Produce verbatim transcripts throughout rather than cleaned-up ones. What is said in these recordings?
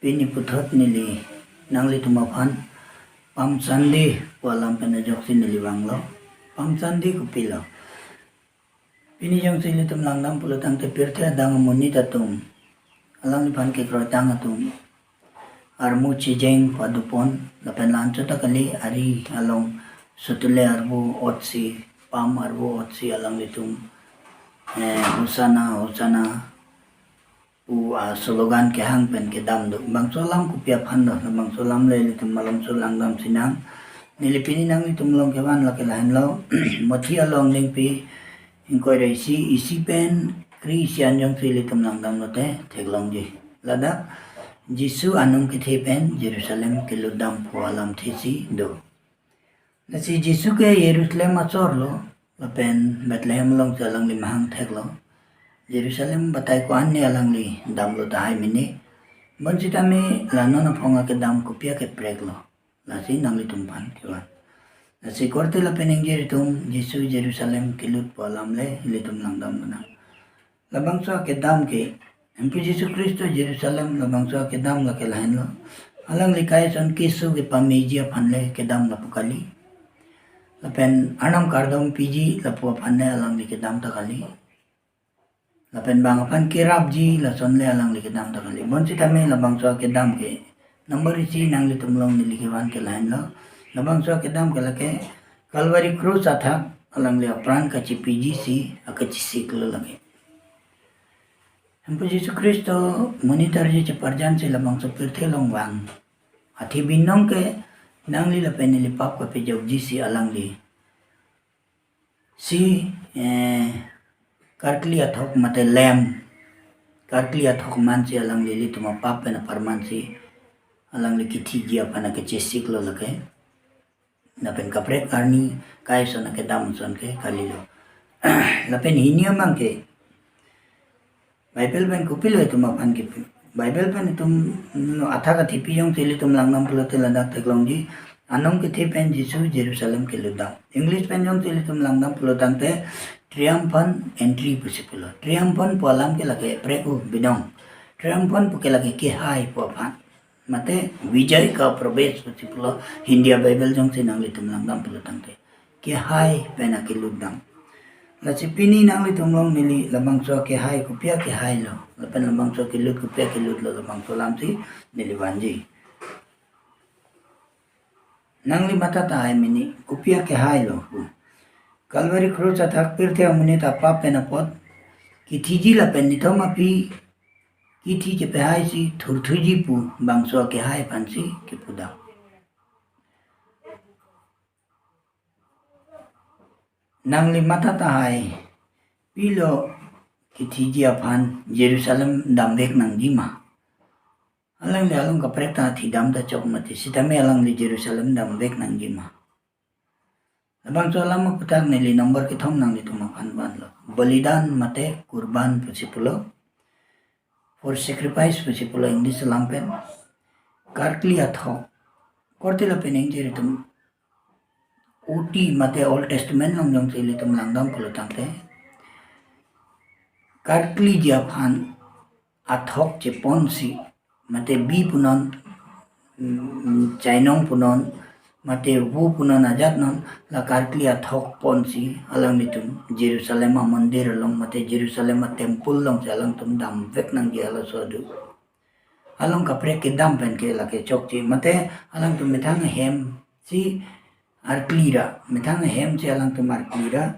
Pini puthot neli nanglitum aphan Palm Sunday pu alam pen ajoksi neli vanglo. Palm Sunday kopilo? Pini jongsi ilitum langdam pulo tangte pirthe adang amonit atum, alangliphan kekroi tang atum armu chejeng padopon lapen la-anchot ta kali, ari along sutule arvo otsi, palm arvo otsi alanglitum, eh, Hosanna, Hosanna pu a slogan kehang pen kedam do. Bangso alam kopi aphan do, bangso alam le ilitum malomso langdam sinang. Neli pini nanglitum along kevan lake lahenlo. Mathi along ningpi ingkoi ra isi, isi pen kre-isi an jongsi ilitum langdam lote theklongji. Ladak Jisu anung kethe pen Jerusalem kelutdam pu alamthe si do. Lasi Jisu ke Jerusalem achor lo, lapen Bethlehem alongsi alangli mahang theklo. Jerusalem batai ko-an ne alangli damlo tahai mene. Bonsitame la non aphong akedam kopi akepreklo, lasi nanglitum aphan kevan. Lasi korte lapen ingjir atum, Jisu Jerusalem kelut pu alam le ilitum langdam lonang. Labangso akedam ke, Hemphu Jisu Khristo Jerusalem labangso akedam lake lahenlo. Alangli kai ason keso kepameji aphan le kedam lapu kali. Lapen arnam kardom piji lapu aphan le alangli kedam ta kali. Lapen bang aphan kerapji lason le alangli kedam ta kali. Bonsitame labangso akedam ke number isi nanglitum along neli kevan ke lahenlo. Labangso akedam ke lake Calvary Cross athak alangli apran kachepiji si akachesik lo lake. Hemphu Jisu Khristo monit arje cheparjan si labangso pirthe along vang. Athe binong ke nangli lapen neli pap kapejokji si alangli si, eh, karkli athok mate lamb, karkli athok man si alangli ilitum apap pen apharman si alangli kethiji aphan akachesik lo lake. Lapen kaprek arni kai ason akedam ason ke kalilo. Lapen hini amang ke Bible pen kopilo itum aphan kipi? Bible pen itum, mm, athak athepi jongsi ilitum langdam pulote ladak theklongji. Anung kethe pen Jisu Jerusalem kelutdam. English pen jongsi ilitum langdam pulo tangte triumphant entry pusi pulo. Triumphant pu alam ke lake prek u binong. Triumphant pu ke lake kehai pu aphan. Mate Vijay ka pravesh pusi pulo, Hindi a Bible jongsi nanglitum langdam pulo tangte. Kehai pen akelutdam. Lasi pini nanglitum along neli labangso kehai kopi akehai lo, lapen labangso kelut kopi akelut lo, labangso alam si neli vanji. Nangli matha tahai mene, kopi akehai lo. Calvary Cross athak pirthe amonit apap pen apot kethiji lapen nithom aphi kethi chepehai si thurthuji pu bangso akehai aphan si kepudam. Nangli matha tahai, pilo kethiji aphan Jerusalem damvek nangji ma? Alangli along kaprek ta thidam ta chok mati, sitame alangli Jerusalem damvek nangji ma? Labangso alam aputhak neli number kethom nanglitum aphan vanlo. Balidan mate kurban pusi pulo. For sacrifice pusi pulo English alam pen. Karkli athok. Korte lapen ingjir atum, O T mate Old Testament along jongsi ilitum langdam pulo tangte, karkliji aphan athok cheponsi, mate bi punon, mm, chainong punon, mate vo punon ajat non, la karkli athok ponsi alanglitum Jerusalem amondir along mate Jerusalem atemple alongsi alangtum damvek nangji, halaso do. Along kaprek kedam pen ke lake chokche, mate alangtum methang ahem si arkli ra, methang ahem si alangtum arkli ra,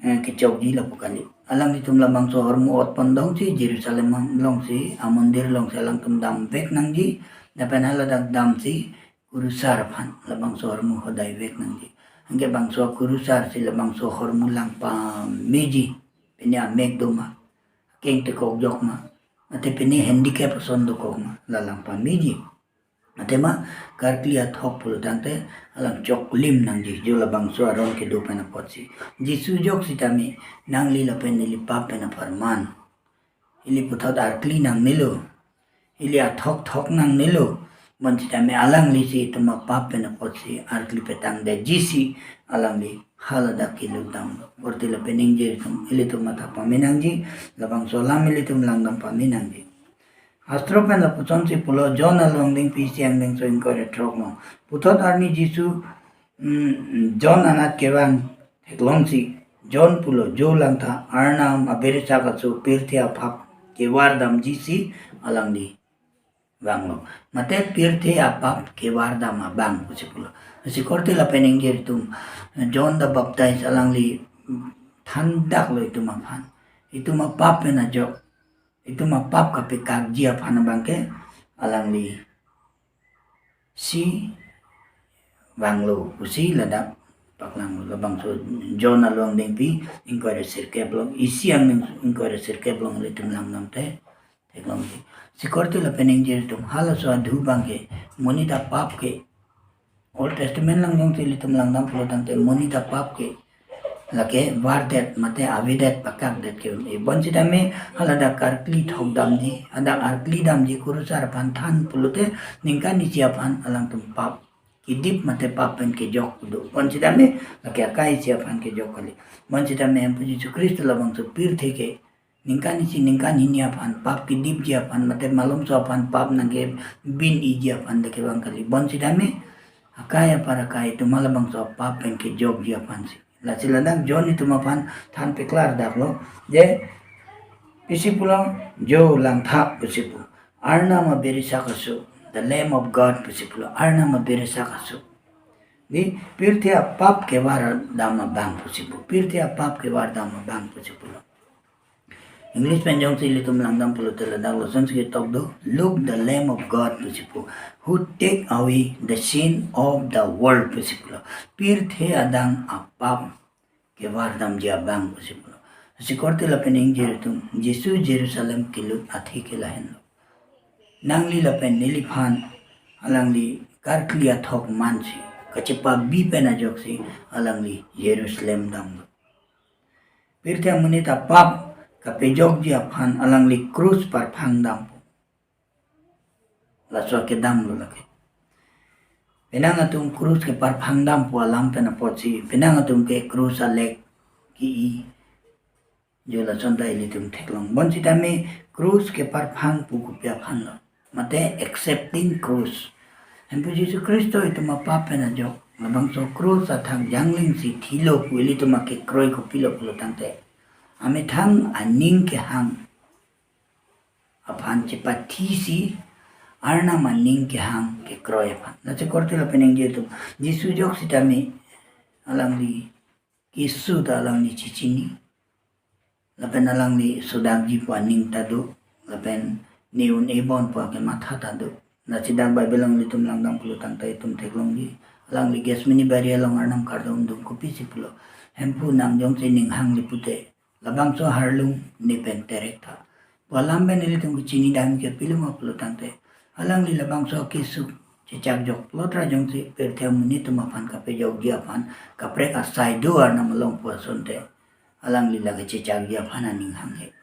eh, kechokji lapu kali. Alanglitum labangso ahormu ot pondong si Jerusalem alongsi, amondir alongsi alangtum damvek nangji, lapen haladak damsi kurusar aphan labangso ahormu hodaivek nangji. Anke bangso kurusar si labangso ahormu lang pameji, pine amek do ma, keng tekok jok ma, mate pine handicap ason dokok ma, la lang pameji. Athema karkli athok pulo tangte alang choklim nangji, jo labangso aron kedo pen apotsi. Jisu jok sitame nangli lapen neli pap pen apharman. Ili puthot arkli nangnelo. Ili athok thok nangnelo. Bonsitame alangli si itum apap pen apotsi arkli petangdetji si alangli haladak kelutdamlo. Korte lapen ingjir atum, ilitum matha pame nangji, labangso alam ilitum langdam pame nangji. Hastro pen lapuson si pulo, John along dingpi isi angdengso ingkoi ra throk along. Puthot arni Jisu, mm, John anat kevang theklongsi, John pulo, Jo langtha, Arnam abiresak aso pirthe apap kevardamji si alangli vanglo. Mate pirthe apap kevardam abang pusi pulo. Lasi korte lapen ingjir atum, John the Baptist alangli thandaklo itum aphan. Itum apap pen ajok, itum apap kapekakji aphan abangke alangli si vanglo pusi ladak paklanglo. Labangso John along dingpi ingkoi ra sirkep along, isi angdeng ingkoi ra sirkep along ilitum langdamte theklongji. Lasi korte lapen ingjir atum, halaso adhu abangke monit apap ke, Old Testament along jongsi ilitum langdam pulo tangte monit apap ke lake vardet mate avedet pakakdet ke un-e. Bonsitame haladak karkli thokdamji, hadak arkli damji, kurusar aphan than pulote ningkan isi aphan alangtum pap kedip mate pap pen kejok do. Bonsitame lake akai isi aphan kejok kali. Bonsitame Hemphu Jisu Khristo labangso pirthe ke ningkan isi ningkan hini aphan pap kedipji aphan mate malomso aphan pap nangkebin-iji aphan lake vang kali. Bonsitame akai apar akai itum halabangso pap pen kejokji aphansi. Lasi ladak John itum aphan than peklardaklo, je pisi pulo, Jo langtha pusi pu, Arnam abiresak aso, the Lamb of God pusi pulo, Arnam abiresak aso. Di pirthe apap kevardam abang pusi pu, pirthe apap kevardam abang pusi pulo. English pen jongsi ilitum langdam pulote ladak lason si ketok do, Look, the Lamb of God pusi pu, who take away the sin of the world pusi pulo. Pirthe adang apap kevardamji abang pusi pulo. Lasi korte lapen ingjir atum, Jisu Jerusalem kelut athe ke lahenlo. Nangli lapen neliphan alangli karkli athok mansi, kachepabi pen ajoksi alangli Jerusalem damlo. Pirthe amonit apap kapejokji aphan alangli krus parphang dampo. Laso akedamlo lake. Penang atum krus keparphang dam pu alam pen apotsi, penang atum ke krus alek ke-i. Jo lason ta ilitum theklong. Bonsitame krus keparphang pu kopi aphanlo? Mate accepting krus. Hemphu Jisu Khristo itum apap pen ajok labangso krus athak janglengsi thilo pu ilitum akekroi kopilo pulo tangte, amethang aning kehang aphan chepathisi Arnam aning kehang kekroi aphan. Lasi korte lapen ingjir atum, Jisu jok sitame alangli keso ta alangli chechini. Lapen alangli sodakji pu aning ta do. Lapen ne un-e bon pu akematha ta do. Lasi dak Bible along ilitum langdam pulo tangte itum theklongji. Alangli Gethsemane bari along Arnam kardom dun kopisi pulo, Hemphu, nang jongsi ning hangli pute labangso harlung ne pen terek tha. Pu alam pen ilitum kechini dam ke pilo ma pulo tangte, alangli labangso keso chechak jok pulote jongsi pirthe amonit atum aphan kapejokji aphan kaprek asai do Arnam along pu asonte, alangli lake chechakji aphan aning hanghe.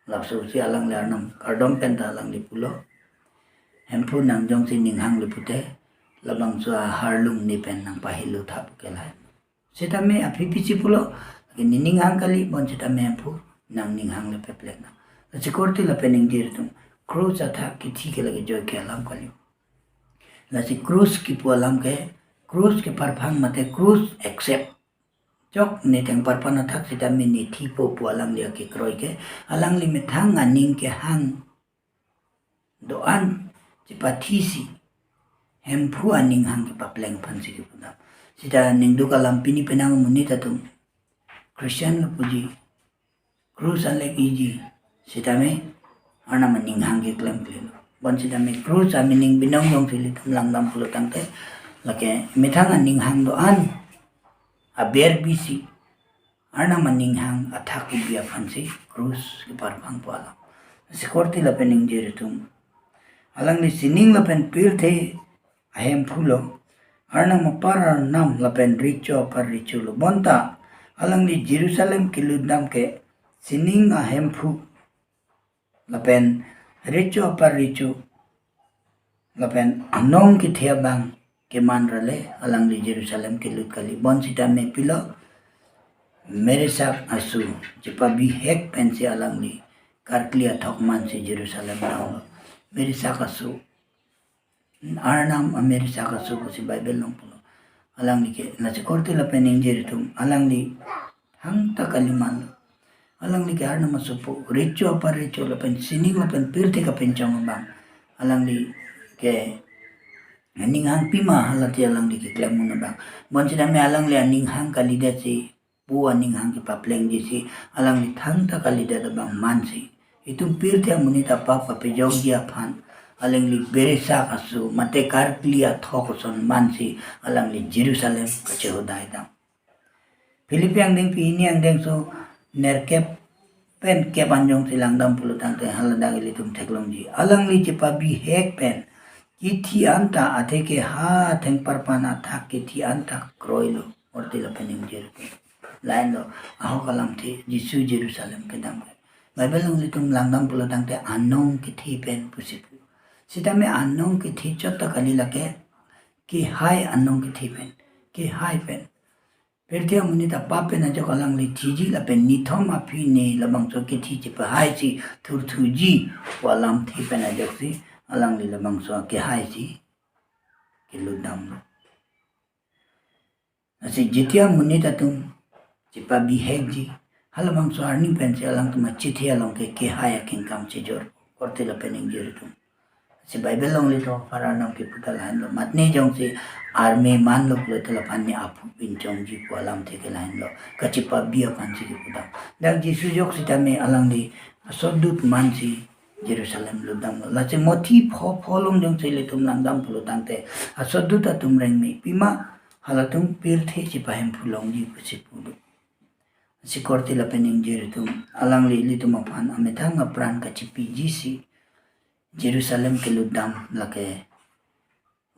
Lapusi alangli Arnam kardom pen ta alangli pulo, Hemphu, nang jongsi ning hangli pute labangso aharlung ne pen nangpahelo tha pu ke lahai. Sitame aphi pisi pulo, lake ne ning hang kali, bonsitame Hemphu nang ning hanglepeplek nang. Lasi korte lapen ingjir atum, krus athak kithi ke lake joike alam kali. Lasi krus kipu alam ke, krus keparphang mate krus accept. Chok ne thengparpan athak sitame ne thipo pu alangli akekroi ke, alangli methang aning kehang do-an chepathisi Hemphu aning hang kepapleng aphansi kipu dam. Sita ningduk alam pini penang amonit atum Christian lo puji, krus alek iji, sitame Arnam aning hang keklem klelo. Bonsitame krus amening binong jongsi ilitum langdam pulo tangte, lake methang aning hang do-an aber bisi Arnam aning hang athak kebi aphansi krus keparphang pu alam. Lasi korte lapen ingjir atum, alangli sining lapen pirthe aHemphu lo, Arnam apar Arnam lapen Recho apar Recho lo. Bonta alangli Jerusalem kelut dam ke sining aHemphu lapen Recho apar Recho lapen anong kethe abang keman ra le alangli Jerusalem kelut kali. Bonsitame pilo, meresak aso chepabihek pensi alangli karkli athok mansi Jerusalem damlo. merisak aso, Arnam amerisak aso pusi Bible along pulo. Alangli ke, lasi korte lapen ingjir atum, alangli thangta kali manlo. Alangli ke Arnam asopo, recho apar recho lapen sining lapen pirthe kapinchong abang, alangli ke aning hang pima halati alangli keklem un abang. Bonsitame alangli aning hang kalidet si, pu aning hang kepaplengji si, alangli thangta kalidet abang mansi, itum pirthe amonit apap kapejokji aphan, alangli beresak aso mate karkli athok ason mansi, alangli Jerusalem kachehodai dam. Philippi angdengpi hini angdengso nerkep pen kep anjongsi langdam pulo tangte haladak ilitum theklongji. Alangli chepabihek pen kithi anta athe ke ha thengparpan athak kithi anta kroilo, korte lapen ingjir atum. Lahenlo, ahok alamthe, Jisu Jerusalem kedam ke. Bible along ilitum langdam pulo tangte anong kithi pen pusi pu. Sitame anong kithi chot ta kali lake, kehai anong kithi pen, kehai pen. Pirthe amonit apap pen ajok alangli thiji lapen nithom aphi ne labangso kithi chepahaisi thurthuji pu alamthe pen ajoksi alangli labangso kehaisi kelutdamlo. Lasi jetia monit atum chepabihekji, halabangso arni pensi alangtum achethe along ke kehai akengkam chejor, korte lapen ingjir atum. Si Bible along ilitum aphan Arnam kepu ta lahenlo. Mat ne jongsi arme manlo pulote laphan ne aphu pinchongji pu alamthe ke lahenlo. Kachepabi aphansi kepu dam. Dak Jisu jok sitame alangli asodut mansi Jerusalem lutdamlo. Lasi Mothi pho pho along jongsi ilitum langdam pulo tangte asodut atum rengme pima halatum pirthe chepahemphu longji pusi pulo. Si korte lapen ingjir atum, alangli ilitum aphan amethang apran kachepiji si Jerusalem kelutdam lake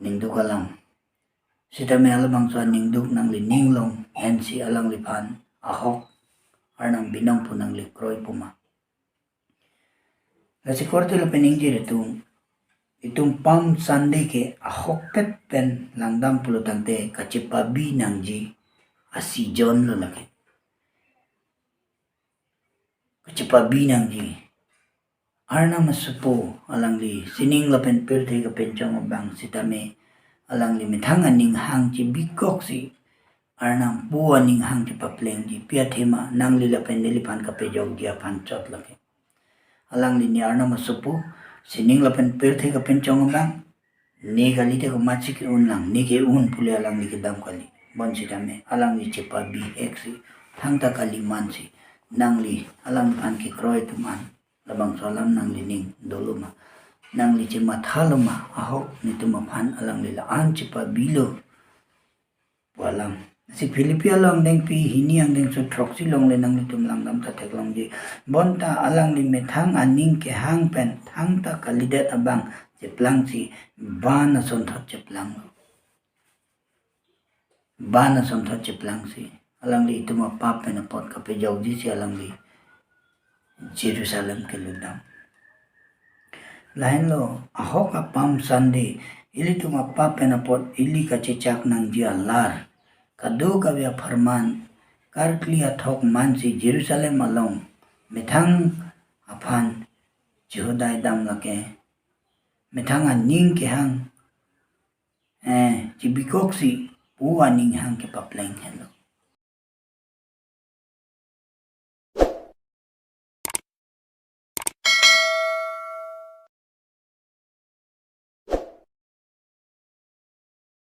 ningduk alam. Sitame halabangso aningduk nanglining along ensi alangliphan ahok Arnam binong pu nangli kroipo ma. Lasi korte lapen ingjir atum, itum Palm Sunday ke ahokpet pen langdam pulo tangte kachepabi nangji a-season lo lake. Kachepabi nangji. Arnam asopo alangli sining lapen pirthe kapinchong abang sitame alangli methang aning hang chebikoksi Arnam pu aning hang chepaplengji, pi athema nangli lapen neliphan kapejokji aphan chot lake. Alangli ne Arnam asopo, sining lapen pirthe kapinchong abang, ne kalite komatsi ke-un lang, ne ke-un pule alangli kedam kali. Bonsitame alangli chepabiheksi, thangta kali mansi, nangli alangliphan kekroi atum an labangso alam nanglining dolo ma, nangli chemathalo ma, ahok netum aphan alangli la-an chepabilo pu alam. Si Philippi along angdengpi hini angdengso throksi along le nanglitum langdam ta theklongji. Bonta alangli methang aning kehang pen thangta kalidet abang cheplangsi ban asonthot cheplanglo. Ban asonthot cheplangsi alangli itum apap pen apot kapejokji si alangli Jerusalem kelutdam. Lahenlo ahok a-Palm Sunday, ilitum apap pen apot ili kachechak nangji alar, kadokave apharman, karkli athok mansi Jerusalem along methang aphan chehodai dam lake, methang aning kehang eh, chebikoksi pu aning hang kepapleng henlo.